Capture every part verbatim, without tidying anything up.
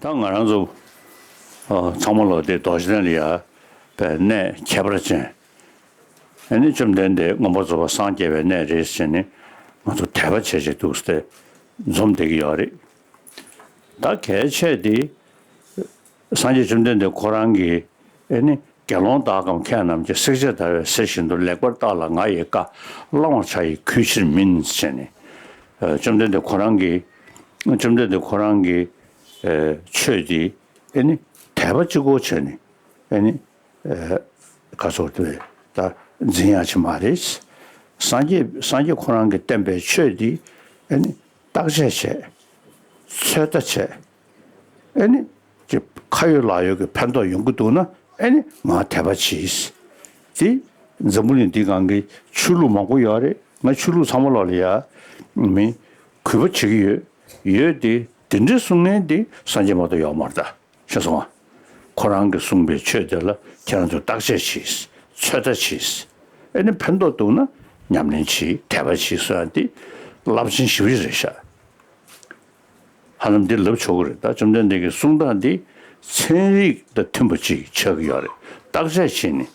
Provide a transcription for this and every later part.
ད་ང་རང་ཚོ་ཨ་ཚང་མ་ལོ་དེ་རྡོ་རྗེ་གདན་ལ་ཡ་པའི་གནས་ཁྱད་པར་ཅན། ཨ་ནི་བཅོམ་ལྡན་འདས་མངོན་པར་རྫོགས་པར་སངས་རྒྱས་པའི་གནས་རེད་ཟེར་ནས་ང་ཚོ་དད་པ་བྱེད་བྱེད་འདུག་སྟེ་འཛོམས་བསྡད་ཀྱི་ཡོད་རེད། ད་གལ་ཆེ་དེ་སངས་རྒྱས་བཅོམ་ལྡན་འདས་ཁོ་རང་གིས་ཨ་ནི་དགེ་སློང་དག་གམ་མཁས་རྣམས་ཀྱིས། བསྲེགས་བཅད་བརྡར་བའི་གཟེར་བཞིན་དུ། ལེགས་པར་བརྟགས་ལ་ང་ཡི་བཀའ། བླང་བར་བྱ་ཡི་གུས་ཕྱིར་མིན། ཟེར་ནས་ཨ་བཅོམ་ལྡན་འདས་ཁོ་རང་གིས་བཅོམ་ལྡན་འདས་ཁོ་རང་གིས་ཨ་ཆོས་དེ་ཨ་ནི་དད་པ་གཅིག་པོ་བྱས་ནས་ཨ་ནི་ཨ་ག་ཚོད་དེ་ད་འཛིན་ཡག་ཅིག་མ་རེད། སངས་རྒྱས་སངས་རྒྱས་ཁོ་རང་གིས་བསྟན་པའི་ཆོས་འདི་ཨ་ནི་བརྟག་དཔྱད་བྱས། ཚོད་ལྟ་བྱས། ཨ་ནི་ཅིག་ཁ་ཡོད་ལག་ཡོད་ཀྱི་ཕན་ཐོགས་ཡོང་གི་འདུག་ན་ཨ་ནི་ང་དད་པ་བྱེད། དེ་འཛམ་བུ་གླིང་འདི་སྒང་གི་ཆོས་ལུགས་མང་པོ་ཡོད་རེད། ང་ཆོས་ལུགས་ཚང་མ་ལོག་ལ་ཡ་མི་གུས་པ་བྱེད་ཀྱི་ཡོད། ཡོད་དེ་དེ་འདྲའི་གསུང་མཁན་དེ་སངས་རྒྱས་མ་གཏོགས་ཡོད་མ་རེད་ད། ཤེས་སོང་ང་། ཁོ་རང་གིས་གསུངས་པའི་ཆོས་དེ་ལ་ཁྱེད་རང་ཚོས་བརྟག་དཔྱད་བྱས། ཚོད་ལྟ་བྱས། ཨ་ནི་ཕན་ཐོགས་འདུག་ན་ཉམས་ལེན་བྱས། དད་པ་བྱས་གསུང་ཡ་དེ་རླབས་ཆེན་ཞེ་པོ་ཅིག་རེད་ཤག། ཧ་ལམ་འདི་ལབ་ཆོག་གི་རེད། ད་བཅོམ་ལྡན་འདས་ཀྱི་གསུང་སྟངས་འདི་ཚན་རིག་དང་མཐུན་པ་ཅིག་ཆགས་ཀྱི་ཡོད་རེད། བརྟག་དཔྱད་བྱས་ནས་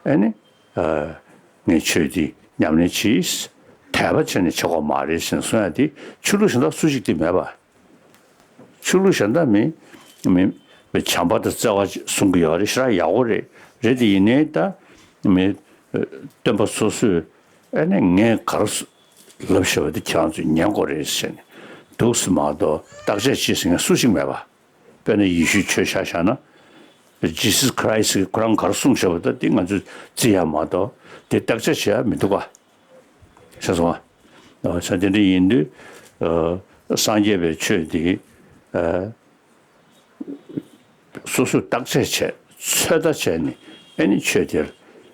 ཨ་ནི་ཨ་ངས་ཆོས་འདི་ཉམས་ལེན་བྱས། དད་པ་བྱས་ནས་བྱེད་དགོས་མ་རེད་ཟེར་གསུང་ཡ་འདི་ཆོས་ལུགས་གཞན་དག་སུ་ཞིག་འདི་མེད་པ། ཆོས་ལུགས་གཞན་དག་མི་མི་བྱམས་པ་དང་བརྩེ་བ་གསུང་གི་ཡོད་རེད། ཞེ་དྲག་ཡག་པོ་རེད། རེད་དེ་ཡིན་ནའི་ད་མི་སྟོན་པ་སོ་སོས་ཨ་ནི་ངས་ག་རེ་ལབ་བཞག་པ་དེ་ཁྱེད་རང་ཚོས་ཉན་དགོས་རེད་ཟེར་ནས་འདུག་སེ་མ་གཏོགས་བརྟག་དཔྱད་བྱེད་ཟེར་མཁན་སུ་ཞིག་མེད་པ། དཔེར་ན་ཡེ་ཤུའི་ཆོས་ཆ་བཞག་ན། Jesus Christ གིས་ཁོ་རང་ག་རེ་གསུངས་བཞག་པ་ད་དེ་ང་ཚོས་བརྩི་ཡ་མ་གཏོགས་དེ་བརྟག་དཔྱད་བྱེད་ཡ་མི་འདུག་ག། ཤེས་སོང་ང་། ཨ་ས་དེ་འདྲ་ཡིན་དུས་ཨ་སངས་རྒྱས་པའི་ཆོས་དེ་ཨ་སོ་སོས་བརྟག་དཔྱད་བྱས། ཚོད་ལྟ་བྱས་ནས་ཨ་ནི་ཆོས་དེར་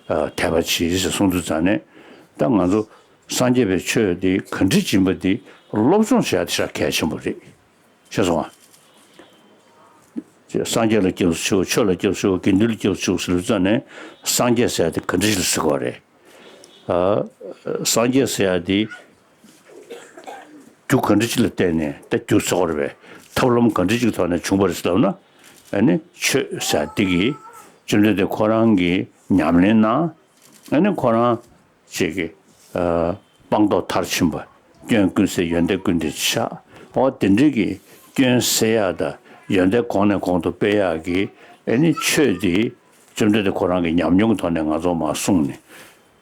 ཨ་དད་པ་བྱེད་ཟེར་གསུངས་དུས་ཙང་ནས། ད་ང་ཚོ་སངས་རྒྱས་པའི་ཆོས་དེ་ག་འདྲ་ཡིན་པ་དེ་སློབ་སྦྱོང་བྱེད་ཡ་དེ་ཞེ་དྲག་གལ་ཆེན་པོ་རེད། ཤེས་སོང་ང་། སངས་རྒྱས་ལ་སྐྱབས་སུ་མཆིའོ། ཆོས་ལ་སྐྱབས་སུ་མཆིའོ། དགེ་འདུན་ལ་སྐྱབས་སུ་མཆིའོ་ཟེར་ཙང་ནས་སངས་རྒྱས་ཟེར་ཡ་དེ་ག་འདྲ་ཞིག་ལ་ཟེར་དགོས་རེད། ཨ་སངས་རྒྱས་ཟེར་ཡ་དེ་རྒྱུ་ག་འདྲ་ཅིག་ལ་བརྟེན་ནས་ད་རྒྱུ་ཟེར་དགོས་རེད་པས། ཐབས་ལམ་ག་འདྲ་ཅིག་ཐོག་ནས་བྱུང་བ་རེད་ཟེར་ལབ་ན། ཨ་ནི་ཆོས་ཟེར་ཡ་དེ་གིས་བཅོམ་ལྡན་འདས་ཁོ་རང་གིས་ཉམས་ལེན་གནང་། ཨ་ནི་ཁོ་རང་ཅིག་གིས་ཨ་སྤངས་རྟོགས་མཐར་ཕྱིན་པ། སྐྱོན་ཀུན་ཟད་ཡོན་ཏན་ཀུན་ལྡན་ཆགས། འོ་དེ་འདྲའི་གི་སྐྱོན་སེལ་ཡག་དང་ཡོན་ཏན་གོང་ནས་གོང་དུ་སྤེལ་ཡག་གི་ཨ་ནི་ཆོས་དེ་བཅོམ་ལྡན་འདས་ཁོ་རང་གི་ཉམས་མྱོང་གི་ཐོག་ནས་ང་ཚོ་མར་གསུངས་ནས།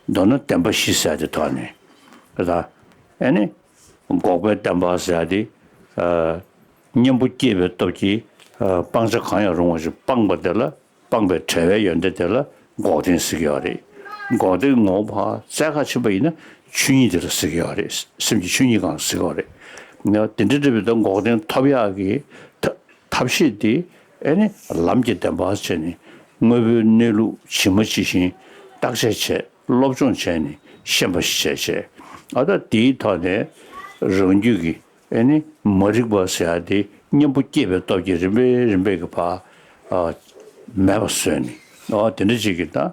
མདོར་ན་བདེན་པ་བཞི་ཟེར་ཡག་དེ་ཐོག་ནས་རེད་ད། ཨ་ནི་འགོག་པའི་བདེན་པ་ཟེར་ཡག་དེ་ཨ་གཉེན་པོ་སྐྱེས་པའི་སྟོབས་ཀྱིས་ཨ་སྤང་བྱ་གང་ཡང་རུང་བ་ཞིག་སྤངས་པ་དེ་ལ། སྤངས་པའི་བྲལ་བའི་ཡོན་ཏན་དེ་ལ་འགོག་བདེན་ཟེར་གྱི་ཡོད་རེད། འགོག་བདེན་ངོ་བོ་ཕར་བཙལ་ཁ་ཕྱིན་པ་ཡིན་ན་ཆོས་ཉིད་དེ་ལ་ཟེར་གྱི་ཡོད་རེད། སེམས་ཀྱི་ཆོས་ཉིད་སྒང་ལ་ཟེར་གྱི་ཡོད་རེད། ཡང་དེ་འདྲ་འདྲ་བའི་ད་འགོག་བདེན་ཐོབ་ཡག་གི་ཐབས་ཐབས་ཤེས་དེ་ཨ་ནི་ལམ་གྱི་བདེན་པ་བྱས་ནས་དངོས་པོའི་གནས་ལུགས་ཇི་མ་ཇི་བཞིན་བརྟག་དཔྱད་བྱས། སློབ་སྦྱོང་བྱས་ནས་ཤེས་པ་ཞིག་བྱས་བྱས། ཨ་ད་དེའི་ཐོག་ནས་རང་རྒྱུད་ཀྱི་ཨ་ནི་མ་རིག་པ་ཟེར་ཡག་དེ་གཉེན་པོ་སྐྱེས་པའི་སྟོབས་ཀྱིས་རིམ་པས་རིམ་པས་ཀྱི་ཕར་ཨ་མེད་པ་བཟོས་ནས། ཨ་དེ་འདྲ་ཅིག་གིས་ད་ཨ་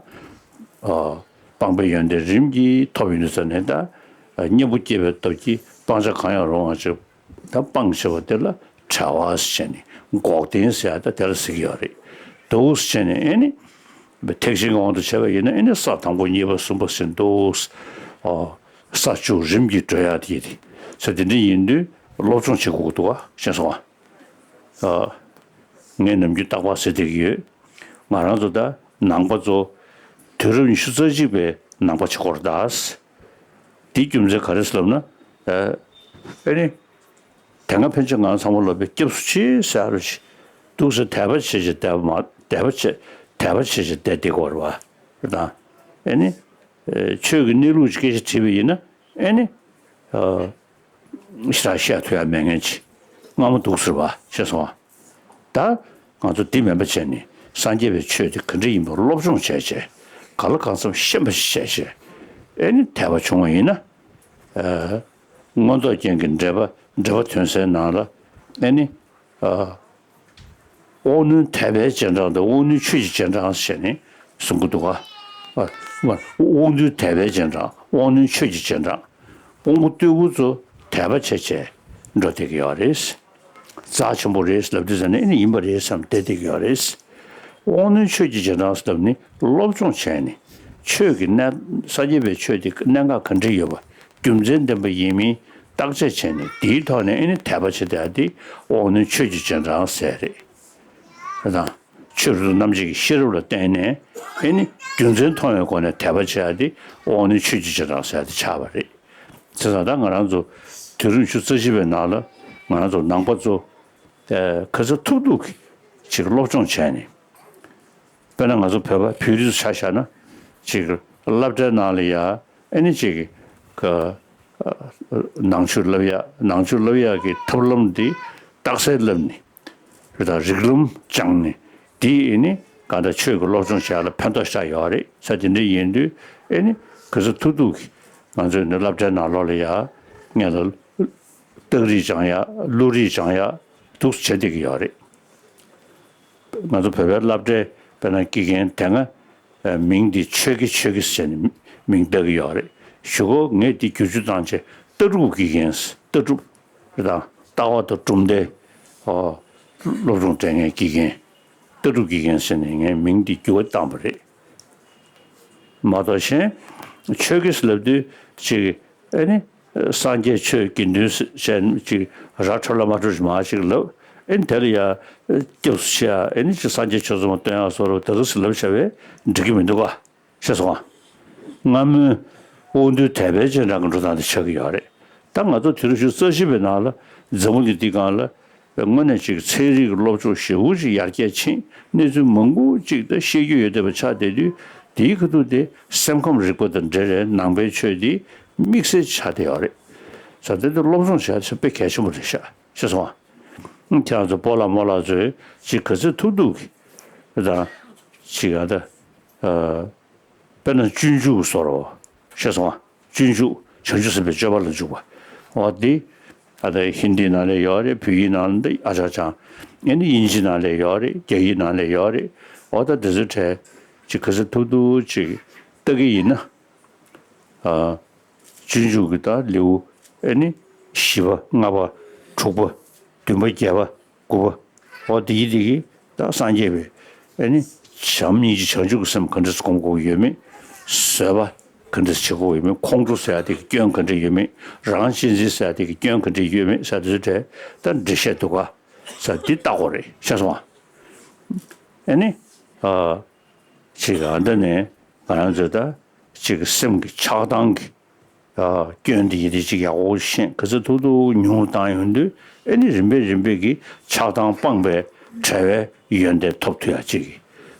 སྤངས་པའི་ཡོན་ཏན་རིམ་གྱིས་ཐོབ་ཡོང་དུས་ཙ་ནས། ད་ཨ་གཉེན་པོ་སྐྱེས་པའི་སྟོབས་ཀྱིས་སྤང་བྱ་གང་ཡང་རུང་བ་ཅིག་ད་སྤངས་བྱས་པ་དེ་ལ་བྲལ་བ་ཟེར་ནས་འགོག་བདེན་ཟེར་ཡག་ད་དེ་ལ་ཟེར་གྱི་ཡོད་རེད། འདུག་ཟེར་ནས་ཨ་ནི། ཐེག་ཆེན་གྱི་དབང་དུ་བྱས་པ་ཡིན་ན་ཨ་ནི་ས་དང་པོ་གཉིས་པ་གསུམ་པ་ཟེར་འདུག་ཨ་ས་བཅུ་རིམ་གྱིས་བགྲོད་ཡག་དེ་ཡིན་ཏེ། ས་དེ་འདྲ་ཡིན་དུས་སློབ་སྦྱོང་བྱེད་དགོས་ཀྱི་འདུག་ག། ཤེས་སོང་ང་། ཨ་ངས་ནམ་རྒྱུན་རྟག་པར་ཟེར་བསྡད་ཀྱི་ཡོད། ང་རང་ཚོ་ད་ནང་པ་ཚོ་དུས་རབས་ཉི་ཤུ་རྩ་གཅིག་པའི་ནང་པ་བྱེད་དགོས་རེད་ད། དེའི་རྒྱུ་མཚན་ག་རེ་ཟེར་ལབ་ན། ཨ་ཨ་ནི། དེ་སྔ་ཕན་ཆད་ང་ཚང་མ་ལོ་པའི་སྐྱབས་སུ་མཆི་ཟེར་རོ་ཞིག་འདུག་ཟེར། དད་པ་བྱེད་བྱེད་དད་པ་མ་དད་པ་བྱེད་དད་པ་བྱེད་བྱེད་དད་དེ་དགོས་རེད་བ། ད་ཨ་ནི་ཆོས་ཀྱི་གནས་ལུགས་ཀྱི་སྐད་ཆ་དྲིས་པ་ཡིན་ན་ཨ་ནི་ཞེ་དྲག་བཤད་ཐུབ་ཡ་མེད་མཁན་ཅིག་སྔ་མོ་འདུག་ཟེར་བ། ཤེས་སོང་ང་། ད་ང་ཚོ་འདི་མིན་པ་བྱས་ནས་སངས་རྒྱས་པའི་ཆོས་དེ་ག་འདྲ་ཡིན་པ་སློབ་སྦྱོང་བྱས་བྱས། གང་ལ་གང་འཚམ་ཤེས་པ་ཞིག་བྱས་བྱས། ཨ་ནི་དད་པ་བྱུང་བ་ཡིན་ན། ཨ་མངོན་རྟོགས་རྒྱན་གྱི་འགྲེལ་པ་འགྲེལ་པ་དོན་གསལ་ནང་ལ་ཨ་ནི་ཨ་དབང་རྣོན་དད་པའི་རྗེས་འབྲང་དང་དབང་རྣོན་ཆོས་ཀྱི་རྗེས་འབྲང་ཞེས་ནས་གསུང་གི་འདུག་ག། ཨ་དབང་རྣོན་དད་པའི་རྗེས་འབྲང་། དབང་རྣོན་ཆོས་ཀྱི་རྗེས་འབྲང་། དབང་པོ་རྟུལ་པོ་ཚོ་དད་པ་བྱས་བྱས་འགྲོ་བསྡད་ཀྱི་ཡོད་རེད། རྩ་ཆེན་པོ་རེད་ལབ་དུས་ཙ་ནས་ཨེ་ནི་ཡིན་པ་རེད་བསམ་བསྡད་བསྡད་ཀྱི་ཡོད་རེད། དབང་རྣོན་ཆོས་ཀྱི་རྗེས་འབྲང་ཟེར་ལབ་ནི་སློབ་སྦྱོང་བྱས་ནས་ཆོས་ཀྱི་གནད། སངས་རྒྱས་པའི་ཆོས་དེ་གནད་འགག་ག་འདྲ་ཡོད་པ་རྒྱུ་མཚན་ལྡན་པ་ཡིན་མིན་བརྟག་དཔྱད་བྱས་ནས་དེའི་ཐོག་ནས་ཨེ་ནི་དད་པ་བྱེད་བསྡད་ཡ་དེ་དབང་རྣོན་ཆོས་ཀྱི་རྗེས་འབྲང་ཟེར་རེད། དང་། ཆོས་རབ་ཏུ་རྣམ་འབྱེད་ཀྱི་ཤེས་རབ་ལ་བརྟེན་ནས་ཨེ་ནི་རྒྱུ་མཚན་མཐོང་བའི་སྒོ་ནས་དད་པ་བྱེད་ཡ་དེ་དབང་རྣོན་ཆོས་ཀྱི་རྗེས་འབྲང་ཟེར་ཡ་དེ་ཆགས་པ་རེད། བྱས་ཙང་ད་ང་རང་ཚོ་དུས་རབས་ཉི་ཤུ་རྩ་གཅིག་པའི་ནང་ལ་ང་རང་ཚོ་ནང་པ་ཚོ་ཨ་ག་ཚོད་ཐུབ་ཐུབ་ཀྱིས་ཅིག་སློབ་སྦྱོང་བྱས་ནས། དཔེར་ན་ང་ཚོ་བོད་པ་བོད་རིགས་ཚོ་ཆ་བཞག་ན་ཅིག་སློབ་གྲྭའི་ནང་ལ་ཡ་ཨེ་ནི་ཅིག་ག་ནང་ཆོས་སློབ་ཡ་ནང་ཆོས་སློབ་ཡ་གི་ཐབས་ལམ་འདི་རྟགས་གསལ་བསླབས་ནས། རེད། ད་རིགས་ལམ་སྦྱངས་ནས་དེ་ཨེ་ནི་གང་ལྟར་ཆོས་ཀྱི་སློབ་སྦྱོང་བྱེད་ཡ་ལ་ཕན་ཐོགས་ཤར་ཡོད་རེད་ས། དེ་འདྲ་ཡིན་དུས་ཨེ་ནི་ག་ཚོད་ཐུབ་ཐུབ་ཀྱིས་ང་ཚོས་ནི་སློབ་གྲྭའི་ནང་ལོགས་ལ་ཡ་ངེད་ལ་རྟགས་རིགས་སྦྱང་ཡ་བློ་རིགས་སྦྱང་ཡ་འདུག་བྱེད་བསྡད་ཀྱི་ཡོད་རེད། ང་ཚོ་བོད་པའི་སློབ་གྲྭའི་དཔེར་ན་དགེ་རྒན་དེ་སྔ་མིང་འདི་ཆོས་དགེ་ཆོས་དགེ་ཟེར་ནས་མིང་བཏགས་ཀྱི་ཡོད་རེད། གཞུག་གུ་ངས་འདི་བསྒྱུར་བཅོས་བཏང་བྱས་ལྟ་གྲུབ་དགེ་རྒན་ཟེར། ལྟ་གྲུབ་རེད། ད་ལྟ་བ་དང་གྲུབ་མཐའི་ཨོ་སློབ་སྦྱོང་སྤྲད་མཁན་དགེ་རྒན། ལྟ་གྲུབ་དགེ་རྒན་ཟེར་ནས་ངས་མིང་འདི་འགྱུར་བ་བཏང་བ་རེད། མ་གཏོགས་གཞན་ཆོས་དགེ་ཟེར་ལབ་དུས་ཅིག་ཨེ་ནི་སངས་རྒྱས་ཆོས་དགེ་འདུན་ཟེར་ཅིག་ར་འཕྲོད་ལ་མ་འཕྲོད་ཅིག་མ་ཅིག་ལབ། ཨེ་ནི་དེ་ལ་ཡ་སྐྱབས་སུ་མཆི་ཡ་ཨེ་ནི་ཅིག་སངས་རྒྱས་ཆོས་ཚོགས་མ་སྟོན་ཡ་སོགས་ལ་དེ་ག་ཟེར་ལབ་བྱ་བས་འགྲིག་གི་མི་འདུག་ག་ཤེས་སོང་ང་། སྔ་མོའི་དབང་རྟུལ་དད་པའི་རྗེས་འབྲང་གི་འགྲོ་སྟངས་དེ་ཆགས་ཀྱི་ཡོད་རེད། ད་ང་ཚོ་དུས་རབས་ཉི་ཤུ་རྩ་བཞི་པའི་ནང་ལ་འཛམ་བུ་གླིང་འདིའི་སྒང་ལ་དངོས་གནས་ཅིག་ཚན་རིག་གི་སློབ་སྦྱོང་ཞེ་པོ་ཅིག་ཡར་རྒྱས་ཕྱིན། གནས་ཚུལ་མང་པོ་ཅིག་ད་ཤེས་རྒྱུ་ཡོད་བསྡད་པ་ཆགས་བསྡད་དུས་དེའི་ཁ་ཐུག་དེ་སེམས་ཁམས་རིག་པ་དང་འབྲེལ་བའི་ནང་པའི་ཆོས་དེ་དམིགས་བསལ་ཆགས་བསྡད་ཡོད་རེད། ས་དེ་ཚོ་སློབ་སྦྱོང་བྱས་ཚེ་དཔེ་གལ་ཆེན་པོ་རེད་ཤག་ཤེས་སོང་ང་། ཁྱེད་རང་ཚོ་སྤོ་ལགས་རྨོ་ལགས་ཚོས་ཅིག་ག་ཚོད་ཐུབ་ཐུབ་ཀྱིས་དང་ཅིག་ཨ་ད་ཨ། དཔེར་ན་སྤྱོད་འཇུག་གི་བཟོ་འདྲ་ཤེས་སོང་ང་། སྤྱོད་འཇུག་བྱང་ཆུབ་སེམས་དཔའི་སྤྱོད་པ་ལ་འཇུག་པ། འོ་འདི་ཨ་ད་ཧིན་དི་ནང་ལ་ཡོད་རེད། བོད་ཡིག་ནང་ལ་ཨ་ཅག་ཅང་ཨེ་ནི་དབྱིན་ཇི་ནང་ལ་ཡོད་རེད། རྒྱ་ཡིག་ནང་ལ་ཡོད་རེད། འོ་ད་འདི་ཚོའི་གྲས་ཅིག་ག་ཚོད་ཐུབ་ཐུབ་ཅིག་ལྟ་གི་ཡིན་ན། ཨ། སྤྱོད་འཇུག་གི་ད་ལེའུ་ཨེ་ནི་བཞི་པ་ལྔ་པ་དྲུག་པ་བདུན་པ་བརྒྱད་པ་དགུ་པ། འོ་དེ་གི་དེ་གི་ད་སངས་རྒྱས་པའི་ཨེ་ནི་བྱམས་སྙིང་རྗེ་བྱང་ཆུབ་ཀྱི་སེམས་ག་འདྲས་སྒོམ་དགོས་ཀྱི་ཡོད་མེད། བཟོད་པ་ག་འདྲས་བྱེད་དགོས་ཀྱི་ཡོད་མེད། ཁོང་ཁྲོ་ཟེར་ཡ་དེ་གི་སྐྱོན་ག་འདྲས་ཡོད་མེད། རང་གཅེས་འཛིན་ཟེར་ཡ་དེ་གི་སྐྱོན་ག་འདྲས་ཡོད་མེད་ཟེར་དེ་ཚོ་གྲས་ད་འགྲེལ་བཤད་འདུག་ག་ས་འདི་ལྟ་དགོས་རེད་ཤེས་སོང་ང་། ཨེ་ནི་ཨ། ཅིག་ཨ་འདི་ནས་ང་རང་ཚོས་ད་ཅིག་སེམས་ཀྱི་ཆགས་སྡང་གི་ཨ་སྐྱོན་འདི་ཡི་དེ་ཅིག་ཡག་པོ་ཤེས་ག་ཚོད་ཐུབ་ཐུབ་ཉུང་རུ་བཏང་ཡོང་དུས་ཨེ་ནི་རིམ་པས་རིམ་པས་ཀྱི་ཆགས་སྡང་སྤངས་པའི་བྲལ་བའི་ཡོན་ཏན་ཐོབ་ཐུབ་ཡ་ཅིག་གི་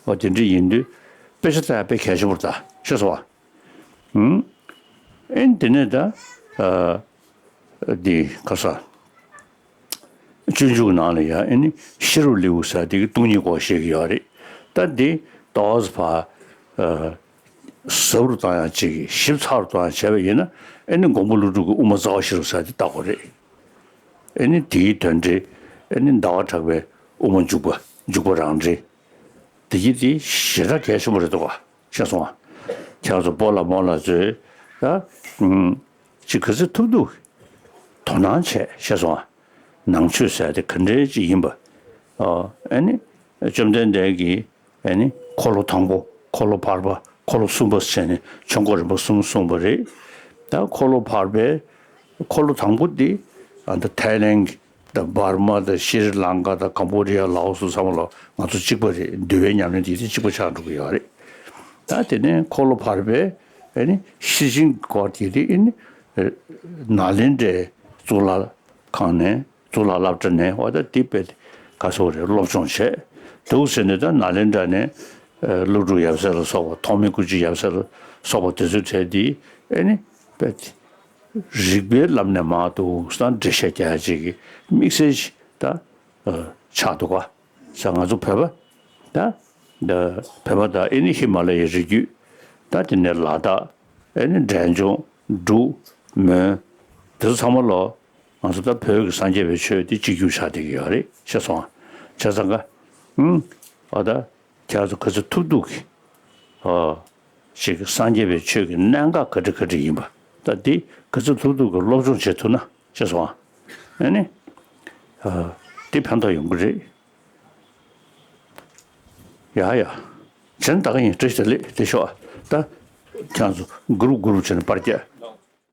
འོ་དེ་འདྲ་ཡིན་དུས་དཔེ་ཆ་ལྟ་ཡ་དཔེ་གལ་ཆེན་པོ་རེད་ད་ཤེས་སོང་ང་། ཨུམ། ཨེ་ནི་དེ་ནས་ད་ཨ། འདི་ཁ་ས། སྤྱོད་འཇུག་ནང་ལ་ཡང་ཨེ་ནི་ཤེས་རབ་ལེའུ་ཟེར་དེ་གི་སྟོང་ཉིད་སྐོར་བཤད་ཀྱི་ཡོད་རེད། ད་འདི་ཏོག་ཙམ་ཕར་ཨ་ཟབ་རུ་བཏང་ཡང་ཅིག་ཞིབ་ཚགས་རུ་བཏང་ཡང་བྱས་པ་ཡིན་ན་ཨེ་ནི་མགོན་པོ་ཀླུ་སྒྲུབ་ཀྱི་དབུ་མ་རྩ་བ་ཤེས་རབ་ཟེར་དེ་ལྟ་དགོས་རེད། ཨེ་ནི་དེའི་དོན་འགྲེལ་ཨེ་ནི་ཟླ་བ་གྲགས་པའི་དབུ་མ་འཇུག་པ་འཇུག་པ་རང་འགྲེལ། དེ་གི་དེ་ཞེ་དྲག་གལ་ཆེན་པོ་རེད་འདུག་ག་ཤེས་སོང་ང་། ཁྱེད་ཚོ་སྤོ་ལགས་རྨོ་ལགས་ཚོས་ད་ཨུམ་ཅིག་ག་ཚོད་ཐུབ་ཐུབ་དོ་སྣང་བྱས་ཤེས་སོང་ང་། ནང་ཆོས་ཟེར་དེ་ག་འདྲའི་ཅིག་ཡིན་པ། ཨ་ཨེ་ནི་བཅོམ་ལྡན་འདས་ཀྱིས་ཨེ་ནི་འཁོར་ལོ་དང་པོ་འཁོར་ལོ་བར་པ་འཁོར་ལོ་གསུམ་པ་བྱས་ནས་ཆོས་འཁོར་རིམ་པ་གསུམ་གསུངས་པ་རེད། ད་འཁོར་ལོ་བར་པའི་འཁོར་ལོ་དང་པོ་འདི་ཨ་ད་ཐའི་ལེན་གྱི་ད་འབར་མ་དང་ཤྲི་ལང་ཀ་དང་ཀམ་བོ་ཌི་ཡ་ལའོ་སུ་ཚང་མ་ལ་ང་ཚོ་གཅིག་པ་རེད། འདུལ་བའི་ཉམས་ལེན་དེ་དེ་གཅིག་པ་ཆགས་འགྲོ་གི་ཡོད་རེད། ད་དེ་ནས་འཁོར་ལོ་བར་པའི་ཨེ་ནི་ཤེར་ཕྱིན་སྐོར་དེ་དེ་ཨེ་ནི་ནཱ་ལེནྡྲའི་གཙུག་ལག་ཁང་ནས་གཙུག་ལག་སློབ་གྲྭ་ནས་འོ་ད་དེ་དཔེ་ག་ཚོད་རེད་སློབ་སྦྱོང་བྱས་འདུག་ཟེར་ནས་ད་ནཱ་ལེནྡྲ་ནས་སློབ་ཕྲུག་ཡབ་སྲས་ལ་སོགས་པ་ཐོགས་མེད་སྐུ་མཆེད་ཡབ་སྲས་ལ་སོགས་པ་དེ་ཚོའི་གྲས་དེ་ཨེ་ནི་དཔེ། རིག་པའི་ལམ་ནས་མར་འདུག་སེ་འགྲེལ་བཤད་རྒྱག་ཡ་ཅིག་གི་དམིགས་བསལ་ཞིག་ད་ཆགས་འདུག་ག་ས་ང་ཚོ་བོད་པ་ད་ད་བོད་པ་ད་ཨེ་ནི་ཧི་མ་ལ་ཡའི་རི་རྒྱུད་ད་དེ་ནས་ལ་དྭགས་ཨེ་ནི་འབྲས་ལྗོངས་འབྲུག་མོན་དེ་ཚོ་ཚང་མ་ལོ་ང་ཚོ་ད་བོད་ཀྱི་སངས་རྒྱས་པའི་ཆོས་དེ་གཅིག་གྱུར་ཆགས་བསྡད་ཀྱི་ཡོད་རེད་ཤེས་སོང་ང་། བྱས་ཙང་ག་ཨུམ་ཨ་ད། ཁྱེད་ཚོ་ག་ཚོད་ཐུབ་ཐུབ་ཀྱིས། ཨ། ཅིག་སངས་རྒྱས་པའི་ཆོས་ཀྱི་གནད་འགག་ག་འདྲ་ག་འདྲ་ཡིན་པ། ད་འདི་ག་ཚོད་ཐུབ་ཐུབ་ཀྱིས་སློབ་སྦྱོང་བྱེད་ཐུབ་ན་ཅེས་སོང་ཨ། ཨ་ནི། ཨ། དེ་ཕན་ཐོགས་ཡོང་གི་རེད། ཡ་ཡ། བྱས་ན་ད་ག་ཡིན། བཀྲ་ཤིས་བདེ་ལེགས། དེ་ཤོག་ཨ། ད་ཁྱེད་ཚོ་གུ་རུབ་གུ་རུབ་བྱས་ནས་པར་རྒྱག